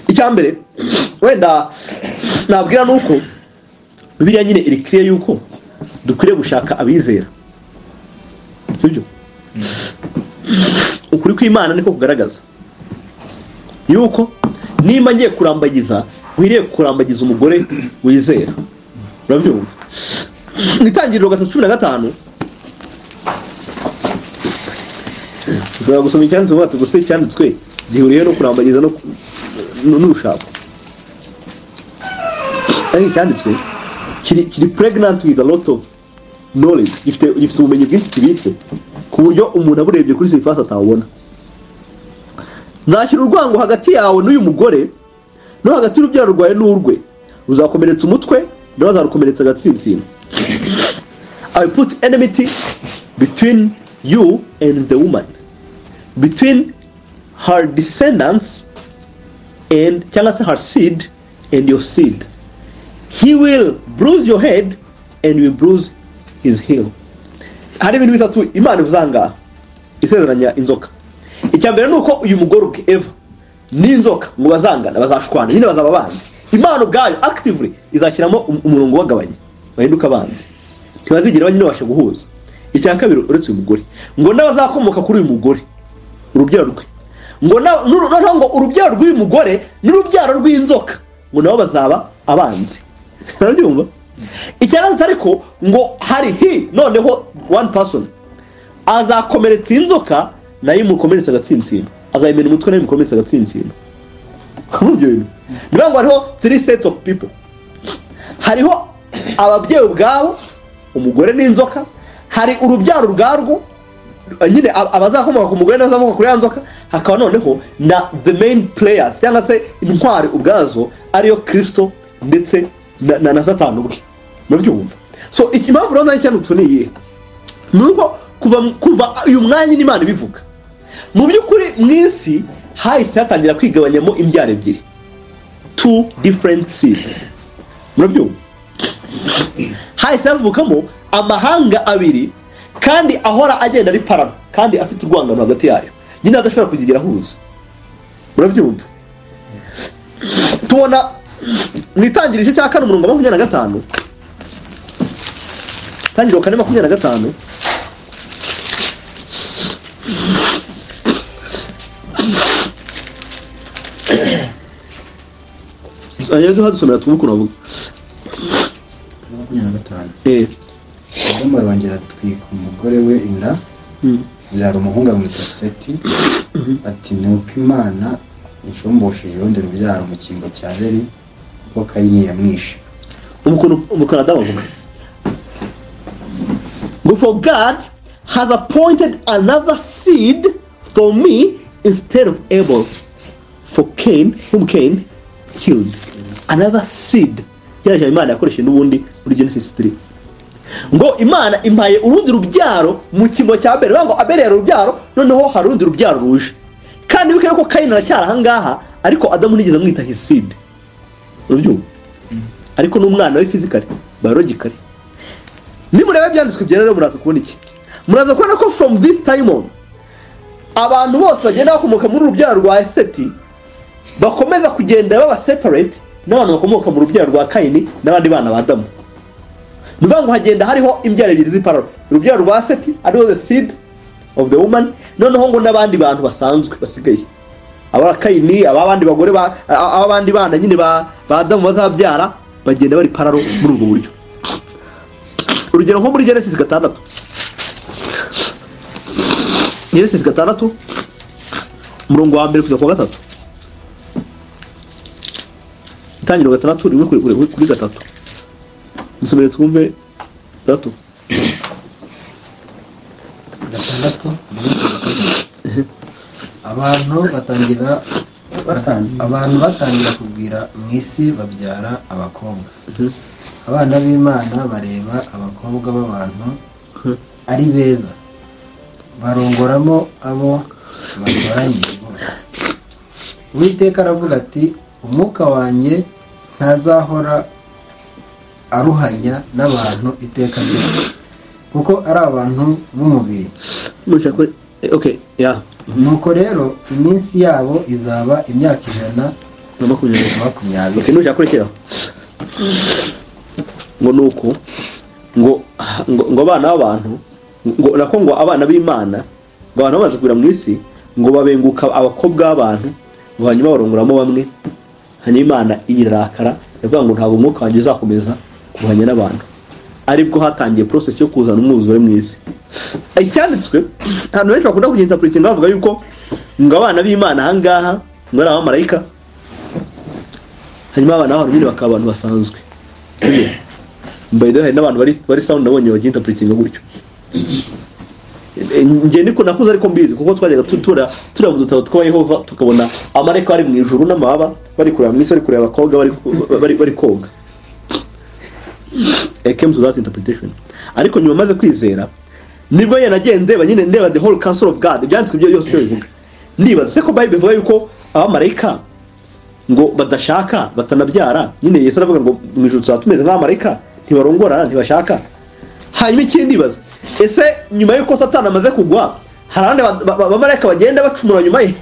Icya mbere wenda nabwira nuko Bibiliya nyine iri clear yuko dukwiriye gushaka abizera, sibyo? Ukuri kw'Imana niko kugaragaza yuko nimba ngiye kurambagiza nkwiriye kurambagiza umugore wizera. Urabyumva? Mu Itangiriro 3:15 ushobora gusoma icyanditswe uvuga ati gusa icyanditswe gihuriye no kurambagiza no n'urushako, ariko icyanditswe kiri pregnant with a lot of knowledge, gifite ubumenyi bwinshi kibitse ku buryo umuntu aburebye kuri surface atawubona. Nzashyira urwango hagati yawe n'uyu mugore, no hagati y'urubyaro rwawe n'urwe, ruzakomeretsa umutwe nawe azarukomeretsa agatsinsino. I put enmity between you and the woman, between her descendants and cyangwa se her seed and your seed. He will bruise your head and will bruise his heel. Hari ibintu bitatu Imana ivuze aha ngaha isezeranya inzoka. Icya mbere ni uko uyu mugore ubwe Eva n'inzoka ngo bazangana, bazashwana, nyine bazaba abanzi. Imana ubwayo actively izashyiramo umurongo wagabanya bahinduka abanzi, ntibazigera nyine babasha guhuza. Icya kabiri, uretse uyu mugore ngo n'abazakomoka kuri uyu mugore urubyaro rwe, ngo noneho ngo urubyaro rw'uyu mugore n'urubyaro rw'inzoka ngo nabo bazaba abanzi. Urabyumva? Icya gatatu ariko ngo hari he noneho one person azakomeretsa inzoka nayo imukomeretsa agatsinsino, azayimena umutwe nayo imukomeretsa agatsinsino. Ibyo bintu ni ngo hariho three sets of people. Hariho ababyeyi ubwabo, umugore n'inzoka, hari urubyaro ubwarwo nyine abazakomoka ku mugore n'abazakomoka kuri ya nzoka, hakaba noneho na the main players cyangwa se intwari ubwazo ariyo Kristo ndetse na Satani ubwe. Murabyumva? So impamvu rero nayo icyanditswe ni iyihe? Ni uko kuva uyu mwanya n'Imana ibivuga, mu by'ukuri mu isi hahise hatangira kwigabanyamo imbyaro ebyiri, two different seeds. Murabyumva? Hahise havukamo amahanga abiri kandi ahora agenda ari parano, kandi afite urwangano hagati yayo, nyine adashobora kuzigera ahuza. Murabyumva? Tubona mu Itangiriro igice cya 4 umurongo wa 25, Itangiriro 4:25, hadusomera twumve ukuntu bavuga. 25. Adamu arongera atwika umugore we inda, abyara umuhungu amwita Seti, ati ni uko Imana inshumbusheje urundi rubyaro mu cyimbo cya Abeli, kuko Kayini yamwishe. Ukuntu Adamu avuga ngo for God has appointed another seed for me instead of Abel, for Cain, whom Cain killed. Another seed. Yaraje Imana yakoresheje n'ubundi muri Genesis 3. Ngo Imana impaye urundi rubyaro mu cyimbo cya Abeli. Ngo Abeli yari urubyaro, noneho hari urundi rubyaro ruje. Kandi wibuke ko Kayini aracyari aha ngaha, ariko Adamu nigeze amwita his seed. Urabyumva? Ariko n'umwana we physically, biologically. Nimureba byanditswe byera rero muraza kubona iki? Muraza kubona ko from this time on abantu bose bagenda bakomoka muri urubyaro rwa Seti bakomeza kugenda baba separate n'abantu bakomoka mu rubyaro rwa Kayini n'abandi bana ba Adamu. Ni ukuvuga ngo hagenda hariho imbyaro ebyiri z'ipararo, urubyaro rwa Seti ariho the seed of the woman, noneho ngo n'abandi bantu basanzwe basigaye, aba Kayini, abandi bagore abandi bana nyine ba Adamu bazabyara bagenda bari pararo muri ubwo buryo. Urugero nko muri Genesis 6, Genesis 6 umurongo wa 1 kugeza ku wa 3, Itangiriro 6 rimwe kuri 3, dusomere twumve 3. 6. Abantu batangira kugwira mu isi babyara abakobwa. Abana b'Imana bareba abakobwa b'abantu ari beza, barongoramo abo batoranyije bose. Uwiteka aravuga ati umwuka wanjye ntazahora aruhanya n'abantu iteka ryose, kuko ari abantu b'umubiri. Nuko rero iminsi yabo izaba imyaka Na 20. 20. Okay, nushaka kurekera ngo nuko ngo ngo abana b'abantu ngo nako ngo abana b'Imana ngo abantu bamaze kugera mu isi ngo babenguka abakobwa b'abantu ngo hanyuma barongoramo bamwe, hanyuma Imana irakara yavuga ngo ntabwo umwuka wanjye uzakomeza kuhanya n'abantu. Aribwo hatangiye process yo kuzana umwuzure mu isi. Icyanditswe ahantu benshi bakunda kuginterpretinga bavuga yuko ngo abana b'Imana ahangaha ngo ari abamarayika, hanyuma abana b'abantu nyine bakaba abantu basanzwe. By the way, hari n'abantu bari sound nabonye baginterpretinga gutyo. Nge niko nakuze ariko mbizi, kuko twajyaga tura mu dutabo twa Yehova tukabona amarayika bari mu ijuru n'amababa bari kureba mu isi, bari kureba abakobwa bari koga. I came to that interpretation. Ariko nyuma maze kwizera nibwo nagiye ndeba nyine ndeba the whole counsel of God, ibyanditswe byo byose bivuga. Nibaza se ko Bible ivuga yuko abamarayika ngo badashaka batanabyara, nyine Yesu aravuga ngo mu ijuru tuzaba tumeze nk'abamarayika, ntibarongorana ntibashaka. Hanyuma ikindi ndibaza, ese nyuma yuko Satani amaze kugwa hari abandi bamarayika bagenda bacumura nyuma ye?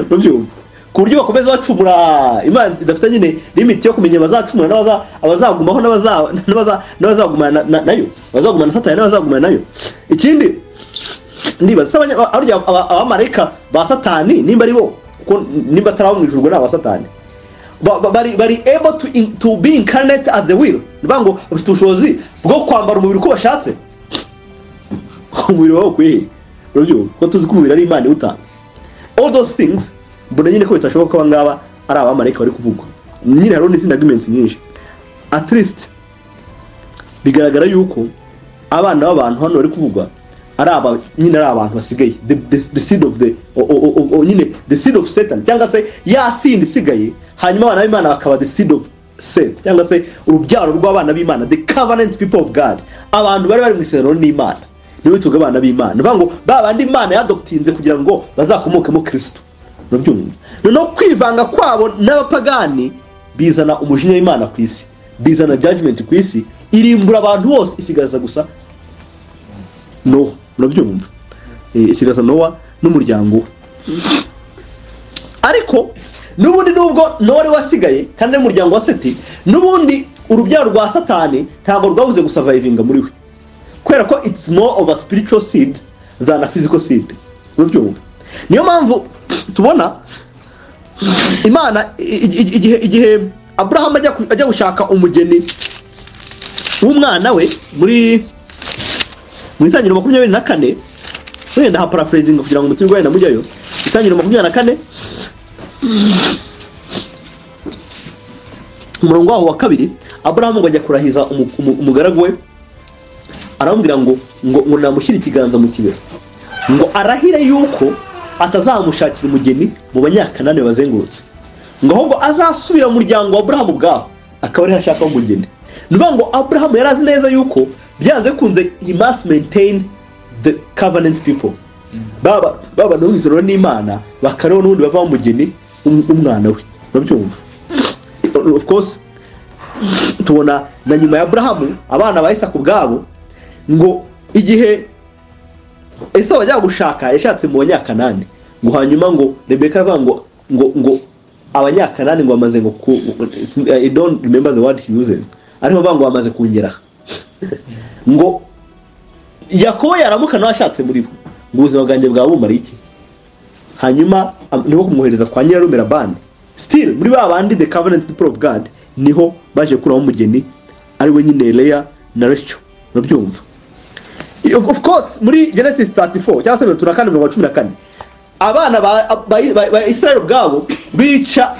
Mubyumva ku buryo bakomeza bacumura, Imana idafite nyine limit yo kumenya abazacumura n'abazagumaho n'abazagumana nayo, abazagumana na Satani n'abazagumana nayo. Ikindi ndibaza se abamarayika ba Satani nimba ari bo, kuko nimba atari abo mu ijuru ni aba Satani, bari able to be incarnate at the will, niba ngo bafite ubushobozi bwo kwambara umubiri uko bashatse. Umubiri wabo ukwiye, urabyumva ko tuzi ko umubiri ari Imana iwutanga. All those things mbona nyine ko bitashoboka ko abangaba ari abamarayika bari kuvugwa. Nyine hariho n'izindi arguments nyinshi. At least bigaragara yuko abana b'abantu hano bari kuvugwa ari aba nyine ari abantu basigaye, the seed of the nyine the seed of Satan, cyangwa se ya seed isigaye, hanyuma abana b'Imana bakaba the seed of Seth, cyangwa se urubyaro rw'abana b'Imana, the covenant people of God, abantu bari mu isezerano n'Imana, nibo tuvuga abana b'Imana. Nivuga ngo ba bandi Imana yadoptinze kugira ngo bazakomokemo Kristo. Urabyumva? Noneho kwivanga kwabo n'abapagani bizana umujinya w'Imana ku isi, bizana judgment ku isi, irimbura abantu bose, isigaza gusa Noah. Urabyumva? Isigaza Noah n'umuryango we. Ariko n'ubundi nubwo Noah wari wasigaye kandi n'umuryango wa Seti, n'ubundi urubyaro rwa Satani ntabwo rwabuze gusurvivinga muri we, kubera ko it's more of a spiritual seed than a physical seed. Urabyumva? Niyo mpamvu tubona Imana igihe Abraham ajya gushaka umugeni w'umwana we muri mu itangiriro 24, wenda ha paraphrasing kugira ngo mutirwe wenda mujyayo. Itangiriro 24 umurongo waho wa 2, Abraham ngo ajya kurahiza umugaragu we, aramubwira ngo ngo namushyire ikiganza mu kibero, ngo arahire yuko atazamushakira umugeni mu banyakanani bazengurutse, ngo ahubwo azasubira mu muryango wa Abraham ubwaho akaba ariho ashaka umugeni. Ni ukuvuga ngo Abraham yari azi neza yuko byanze bikunze he must maintain the covenant people, baba no mwizero n'Imana bakariho n'ubundi bava umugeni umwana we. Urabyumva? Of course tubona na nyuma ya Abraham abana ba Isaka ubwabo ngo igihe Esau ajya gushaka yashatse mu banyakanani, ngo hanyuma ngo Rebeka avuga ngo ngo ngo abanyakanani ngo bamaze ngo I don't remember the word he uses, ariko bavuga ngo bamaze kungera, ngo Yakobo yaramuka nawe ashatse muri bo, ngo ubuzima bwanjye bwaba bumara iki? Hanyuma niho kumwohereza kwa nyirarume Labani, still muri ba bandi the covenant people of God, niho baje kuramo umugeni ari we nyine Leah na Rachel. Urabyumva? Of course muri Genesis 34 cyangwa se 34:14 abana ba Israel ubwabo bica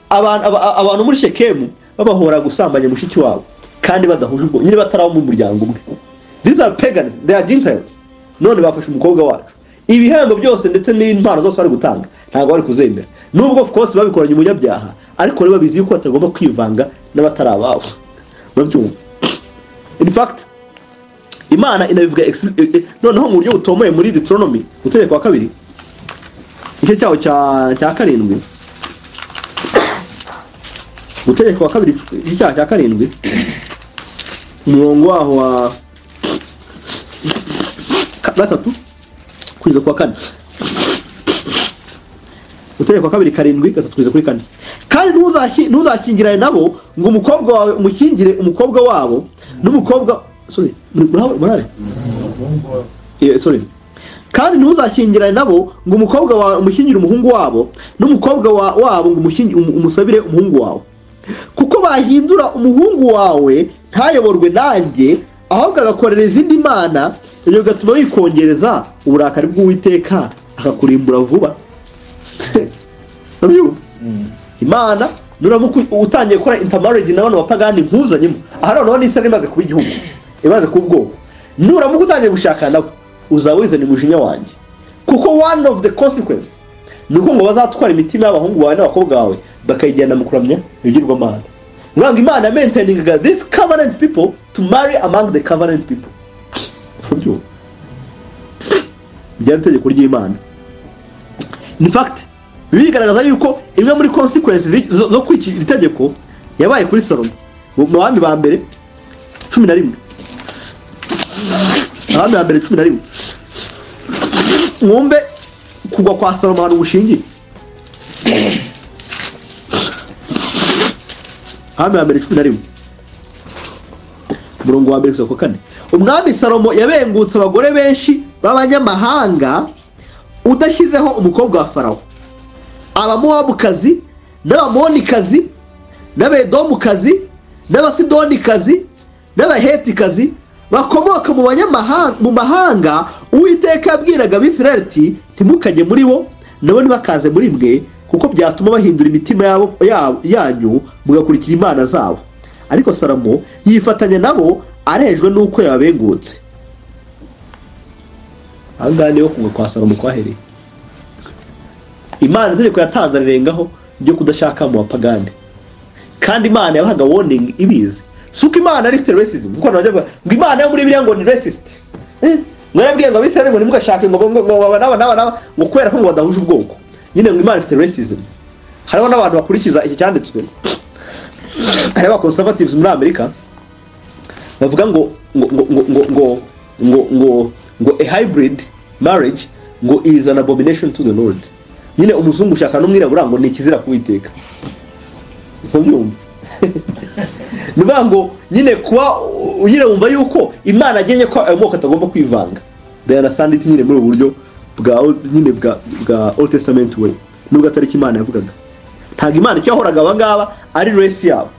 abantu muri Shekemu babahora gusambanya mushiki wabo kandi badahuje ubwo nyine bataraho mu muryango umwe. These are pagans, they are Gentiles. None bafashe umukobwa wacu, ibihembo byose ndetse n'impano zose bari gutanga ntabwo bari kuzemera, nubwo of course babikoranye umunyabyaha, ariko rero babizi yuko batagomba kwivanga n'abatari ababo. Urabyumva? In fact Imana inabivuga noneho mu buryo butomoye muri Deuteronomy gutegeka kwa 2 igice cyaho cya 7, gutegeka kwa 2 igice cyaho cya 7 umurongo waho wa 3 kugeza kwa 4. Gutegeka kwa 2 7 3 kugeza kuri 4. Kandi ntuzakingirane nabo ngo umukobwa wawe umukingire umukobwa wabo n'umukobwa sorry murare sorry. Kandi ntuzakingirane nabo ngo umukobwa wawe umukingire umuhungu wabo n'umukobwa wabo ngo umusabire umuhungu wawe, kuko bahindura umuhungu wawe ntayoborwe nanjye ahubwo agakorera izindi mana, ibyo bigatuma wikongereza uburakari bw'Uwiteka akakurimbura vuba. Imana nuramuka utangiye gukora intermarriage n'abantu bapagani nkuzanyemo, aha noneho ni Israel imaze kuba igihugu, imaze kuba ubwoko, nuramuka utangiye gushakana nabo uzaba wizana umujinya wanjye, kuko one of the consequences ni uko ngo bazatwara imitima y'abahungu bawe n'abakobwa bawe bakayijyana mu kuramya ibigirwamana. Ngo Imana maintaining this covenant people to marry among the covenant people. Byari itegeko ry'Imana. In fact, bigaragaza yuko imwe muri consequences zo kwiki itegeko yabaye kuri Salomo mu bami ba mbere 11. Abami ba mbere 11. Mwumve kugwa kwa Salomo ahantu gushingiye. Abami ba mbere 11 umurongo wa mbere kugeza ku 4. Umwami Salomo yabengutse abagore benshi b'abanyamahanga udashyizeho umukobwa wa Farawo, Abamowabukazi n'Abamonikazi n'Abedomukazi n'Abasidonikazi n'Abahetikazi bakomoka mu banyamahanga mu mahanga. Uwiteka yabwiraga Abisirayeli ati ntimukajye muri bo nabo ntibakaze muri mwe, kuko byatuma bahindura imitima yabo yanyu mugakurikira imana zabo. Ariko Salomo yifatanya nabo arejwe nuko yabengutse. Ahangaha niho kugwa kwa Salomo kwahereye. Imana itegeko yatanze rirengaho ryo kudashaka mu bapagani, kandi Imana yabahaga warning ibizi. Suko Imana ari racism, kuko nabyo ngo Imana yo muri Bibiliya ngo ni racist. Mwarabwiye ngo Abisirayeli ngo ntimugashake ngo ngo naba ngo kubera ko ngo badahuje ubwoko. Nyine ngo Imana ifite racism. Hariho n'abantu bakurikiza iki cyanditswe, hari aba conservatives muri Amerika bavuga ngo ngo ngo ngo ngo ngo ngo ngo a hybrid marriage ngo is an abomination to the Lord. Nyine umuzungu ushaka n'umwirabura ngo ni ikizira kuwiteka. Ntubyumva? Niba ngo nyine kuba nyine wumva yuko Imana agenye ko ayo moko atagomba kwivanga. They understand it nyine muri uburyo bwa nyine bwa Old Testament way, nubwo atari Imana yavugaga. Ntabwo Imana icyo yahoraga aba ngaba ari race yabo,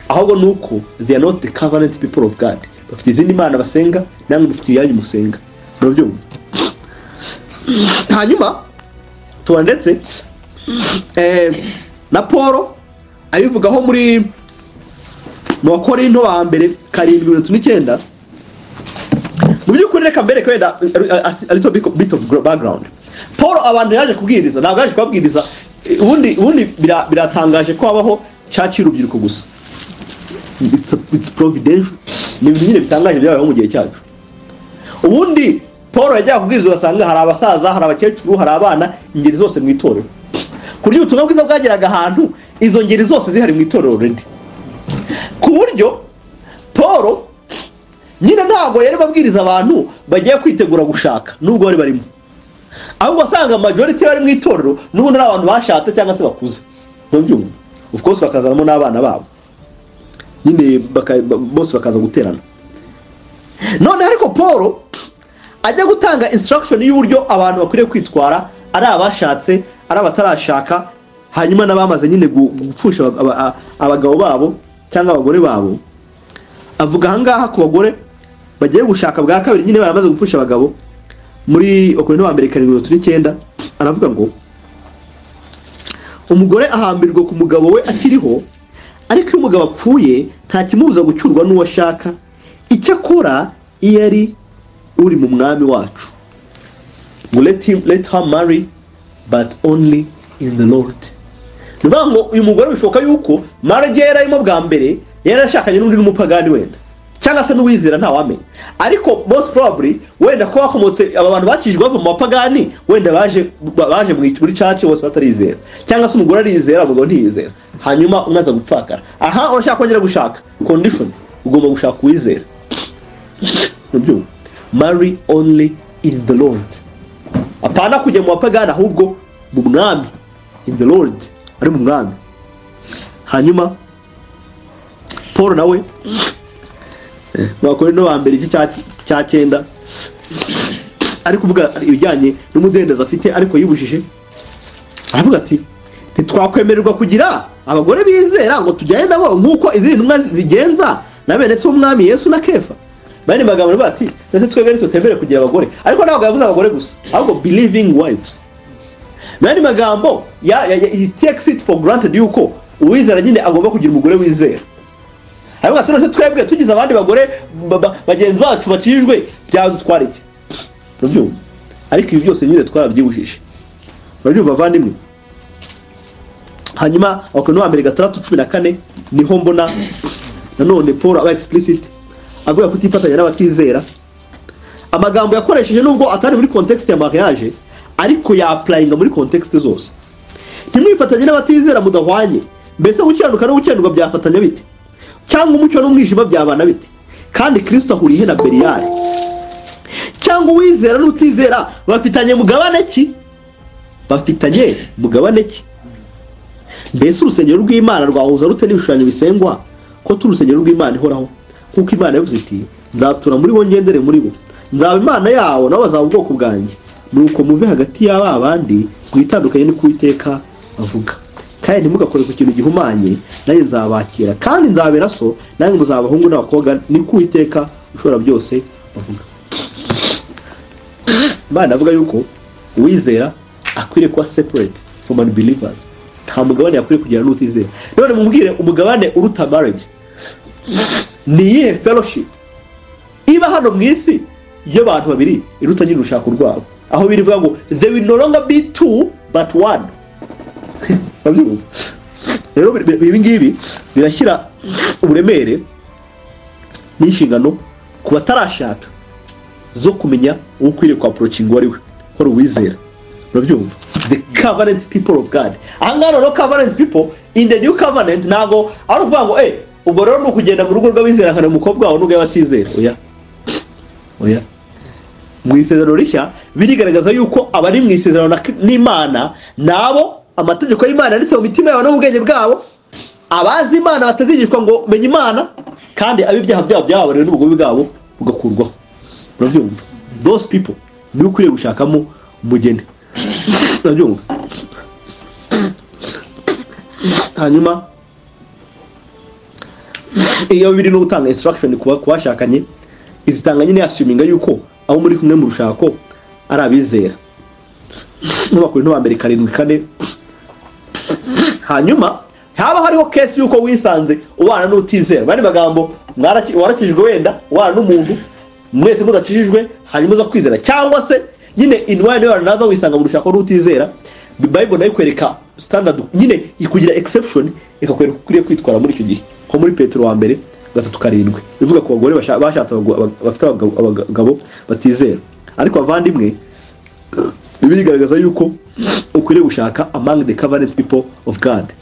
ahubwo nuko they are not the covenant people of God. Bafite izindi mana basenga, namwe mufite iyanyu musenga. Urabyumva? Hanyuma tubona ndetse na Paul abivugaho muri mu Bakorinto ba mbere 7:39. Mu by'ukuri reka mbere kwenda a little bit of background. Paul abantu yaje kubwiriza, ntabwo yaje kubabwiriza. Ubundi biratangaje ko habaho church y'urubyiruko gusa. It's providential. Ni ibintu nyine bitangaje byabayeho mu gihe cyacu. Ubundi Paul yajya kubwiriza ugasanga hari abasaza, hari abakecuru, hari abana, ingeri zose mu itorero. Ku buryo ubutumwa bwiza bwageraga ahantu izo ngeri zose zihari mu itorero already. Ku buryo Paul nyine ntabwo yari babwiriza abantu bagiye kwitegura gushaka nubwo bari barimo, ahubwo asanga majority bari mu itorero n'ubundi ari abantu bashatse cyangwa se bakuze. Ntubyumva? Of course bakazanamo n'abana babo nyine bose bakaza guterana. None ariko Paul ajya gutanga instruction y'uburyo abantu bakwiriye kwitwara, ari abashatse, ari abatarashaka, hanyuma n'abamaze nyine gupfusha abagabo babo cyangwa abagore babo. Avuga ahangaha ku bagore bagiye gushaka bwa kabiri nyine baramaze gupfusha abagabo, muri Bakorinto ba mbere 7:39 aravuga ngo umugore ahambirwa ku mugabo we akiriho, ariko iyo umugabo apfuye nta kimubuza gucyurwa n'uwo ashaka, icyakora iyo ari uri mu mwami wacu. Ngo let her marry but only in the Lord. Nuvuga ngo uyu mugore bishoboka yuko marriage yari arimo bwa mbere yarashakanye n'undi n'umupagani wenda, cyangwa se n'uwizera ntawamenya, ariko most probably wenda ko bakomotse aba bantu bakijwe bava mu bapagani, wenda baje muri church bose batarizera, cyangwa se umugore arizera umugabo ntiyizera, hanyuma umwe aza gupfakara. Aha urashaka kongera gushaka, condition ugomba gushaka uwizera. Nubyo marry only in the Lord, apana kujya mu bapagani ahubwo mu mwami. in the Lord, ari mu mwami. Hanyuma Paul nawe Abakorinto ba mbere igice cya 9 ari kuvuga ibijyanye n'umudendezo afite ariko yibujije, aravuga ati ntitwakwemererwa kugira abagore bizera ngo tujyane nabo nk'uko izindi ntumwa zigenza na bene se umwami Yesu na Kefa. Bane magambo bati ndetse twebwe ntitutemere kugira abagore, ariko ntabwo yavuze abagore gusa, ahubwo believing wives. Bane magambo he takes it for granted yuko uwizera nyine agomba kugira umugore wizera. Ariko ati none twebwe tugize abandi bagore bagenzi bacu bakijijwe byadutwara iki? Urabyumva? Ariko ibi byose nyine twarabyibujije. Urabyumva bavandimwe? Hanyuma Abakorinto ba mbere 6:14 niho mbona nanone Paul aba explicit avuga kutifatanya n'abatizera. Amagambo yakoresheje nubwo atari muri context ya mariage, ariko ya applyinga muri context zose. Ntimwifatanye n'abatizera mudahwanye, mbese gukiranuka no gukiranirwa byafatanya bite? Cyangwa umucyo n'umwijima byabana bite? Kandi Kristo ahuriye na Beliyali. Cyangwa uwizera n'utizera bafitanye mugabane ki? Bafitanye mugabane ki? Mbese urusengero rw'Imana rwahuza rute n'ibishushanyo bisengwa? Ko turi urusengero rw'Imana ihoraho, kuko Imana yavuze iti nzatura muri bo ngendere muri bo, nzaba Imana yawo nabo bazaba ubwoko bwanjye. Nuko muve hagati y'aba bandi mwitandukanye n'uko Uwiteka avuga, kandi ntimugakore ku kintu gihumanye, nanjye nzabakira kandi nzabera so, nanjye muzaba abahungu n'abakobwa, niko Uwiteka ushobora byose avuga. Imana avuga yuko uwizera akwiriye kuba separate from unbelievers, nta mugabane yakwiriye kugira n'utizera. None mubwire umugabane uruta marriage ni iyihe fellowship iba hano mu isi y'abantu babiri iruta nyine urushako rwabo, aho birivuga ngo they will no longer be two but one. Rero ibi ngibi birashyira uburemere n'inshingano ku batarashaka zo kumenya uwo ukwiriye kwa approaching uwo ari we, ko uwizera. Urabyumva? The covenant people of God. Aha ngaha no covenant people in the new covenant ntago ari ukuvuga ngo ubwo rero ni ukugenda mu rugo rw'abizera nkana umukobwa wawe n'ubwo y'abatizera. Oya, oya. Mu isezerano rishya birigaragaza yuko abari mu isezerano n'Imana nabo amategeko y'Imana yanditse mu mitima yabo no mu bwenge bwabo, abazi Imana batazigishwa ngo menye Imana, kandi ab'ibyaha byabo byababariwe n'ubugome bwabo bugakurwaho. Urabyumva? Those people ni ukwiriye gushakamo umugeni. Urabyumva? Hanyuma iyo biri no gutanga instruction ku bashakanye, izitanga nyine assuminga yuko abo muri kumwe mu rushako ari abizera. N'Abakorinto ba mbere 7:4. Hanyuma haba hariho case yuko wisanze ubana n'utizera, bari magambo warakijijwe wenda ubana n'umuntu mwese mudakijijwe, hanyuma uza kwizera, cyangwa se nyine in one way or another wisanga mu rushako n'utizera, Bible nayo ikwereka standard nyine ikugira exception, ikakwereka ukwiriye kwitwara muri icyo gihe. Nko muri Petero wa mbere 3:7 ivuga ku bagore bashatse bafite abagabo batizera. Ariko abavandimwe, Bibiliya igaragaza yuko ukwiriye gushaka among the covenant people of God.